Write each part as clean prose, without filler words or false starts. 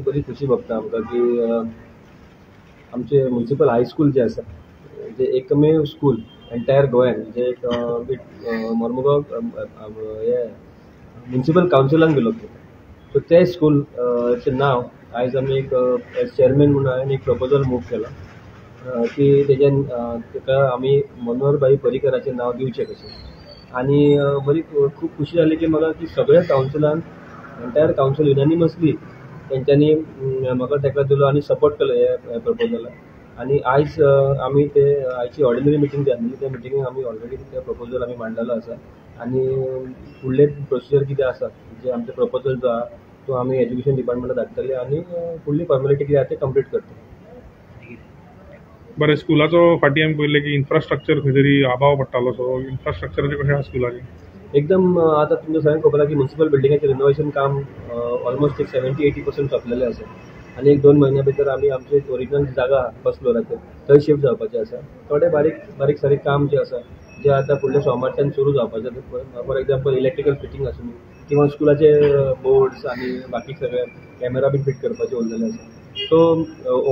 बरी खुशी भोगता आमकां की आमचे मुन्सिपल हायस्कूल जे आसा, जे एकमेव स्कूल एंटायर गोंयान जे एक मोर्मुगांव हे मुन्सिपल कावन्सिलान बिलोंग करता, सो ते स्कूलचें नांव आयज आमी एक एज चेअरमॅन म्हणून हांवें एक प्रपोजल मूव केला की तेजें ताका आमी मनोहरभाई पर्रीकराचें नांव दिवचें कशें. आनी बरी खूब खुशी जाली की म्हाका की सगळ्या कावन्सिलान एंटायर कावन्सील युनानिमसली तेंच्यांनी म्हाका तेका दिलो आनी सपोर्ट केलो ह्या प्रपोजलाक. आनी आयज आमी ते आयची ऑर्डिनरी मिटींग जाल्ली त्या मिटिंगेक आमी ऑलरेडी ते प्रपोजल आमी मांडलेलो आसा आनी फुडले प्रोसिजर कितें आसा जे आमचे प्रपोजल जो आहा तो आमी एज्युकेशन डिपार्टमेंटाक धाडटले आनी फुडली फॉर्मेलिटी कितें आहा ते कंप्लीट करतले. बरें, स्कुलाचो फाटीं आमी पळयल्लें की इन्फ्रास्ट्रक्चर खंय तरी अभाव पडटालो, सो इन्फ्रास्ट्रक्चराचें कशें आसा स्कुलाचें? एकदम आतां तुमकां सगळ्यांक खबर आसा की मुन्सिपल बिल्डिंगाचें रिनोवेशन काम ऑलमोस्ट एक 70-80% सोंपलेलें आसा आनी एक 2 म्हयन्या भितर आमी आमची ओरिजिनल जागा फर्स्ट फ्लोराचेर थंय शिफ्ट जावपाचें आसा. थोडे बारीक बारीक सारीक काम जें आसा जें आतां फुडल्या सोमारच्यान सुरू जावपाचें, फॉर एग्जाम्पल इलेक्ट्रिकल फिटींग आसूं किंवा स्कुलाचे बोर्ड्स आनी बाकी सगळे कॅमेरा बीन फिट करपाचे उरलेले आसा. सो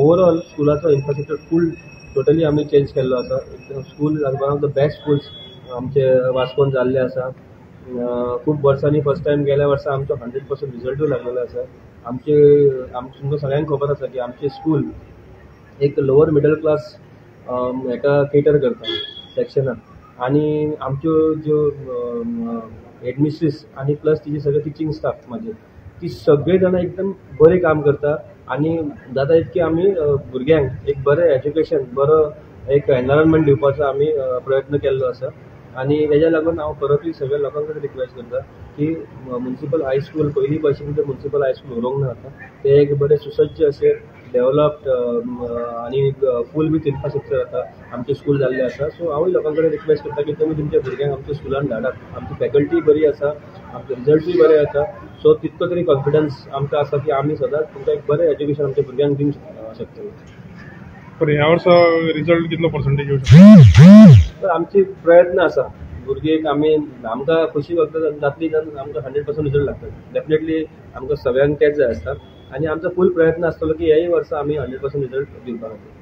ओवरऑल स्कुलाचो इन्फ्रास्ट्रक्चर फूल टोटली आमी चेंज केल्लो आसा. School one of the best schools आमचे वास्कोन जाल्ले आसा. खूब वर्सांनी फर्स्ट टायम गेल्या वर्सा आमचो 100% रिजल्टूय लागलेलो आसा. आमचे तुमकां सगळ्यांक खबर आसा की आमचें स्कूल एक लोअर मिडल क्लास हेका केटर करता सेक्शनाक आनी आमच्यो ज्यो हेडमिस्ट्रीस आनी प्लस तिजे सगळे टिचींग स्टाफ म्हाजे ती सगळीं जाणां एकदम बरें काम करता आनी जाता इतकें आमी भुरग्यांक एक बरें एज्युकेशन बरो एक एनवायरमेंट दिवपाचो आमी प्रयत्न केल्लो आसा. आनी तेज्या लागून हांव परतूय सगळ्या लोकां कडेन रिक्वेस्ट करता की मुन्सिपल हायस्कूल पयलीं भशेन तें मुन्सिपल हायस्कूल उरोंक ना आतां, तें एक बरें सुसज्ज अशें डेवलप्ड आनी फूल वीथ इन्फ्रास्ट्रक्चर आतां आमचें स्कूल जाल्लें आसा. सो हांवूय लोकां कडेन रिक्वेस्ट करता की तुमी तुमच्या भुरग्यांक आमच्या स्कुलान धाडात. आमची फॅकल्टीय बरी आसा, आमचे रिजल्टूय बरे येता, सो तितको तरी कॉन्फिडन्स आमकां आसा की आमी सदांच तुमकां एक बरें एज्युकेशन आमच्या भुरग्यांक दिवंक शकतले. बरें, ह्या वर्सा रिजल्ट कितलो पर्संटेज येवं शकता? तर आमचे प्रयत्न आसा भुरगीं आमी आमकां खुशी जातली जावन आमकां 100% रिजल्ट लागता. डेफिनेटली आमकां सगळ्यांक तेंच जाय आसता आनी आमचो फूल प्रयत्न आसतलो की ह्याय वर्सा आमी 100% रिजल्ट दिवपा खातीर.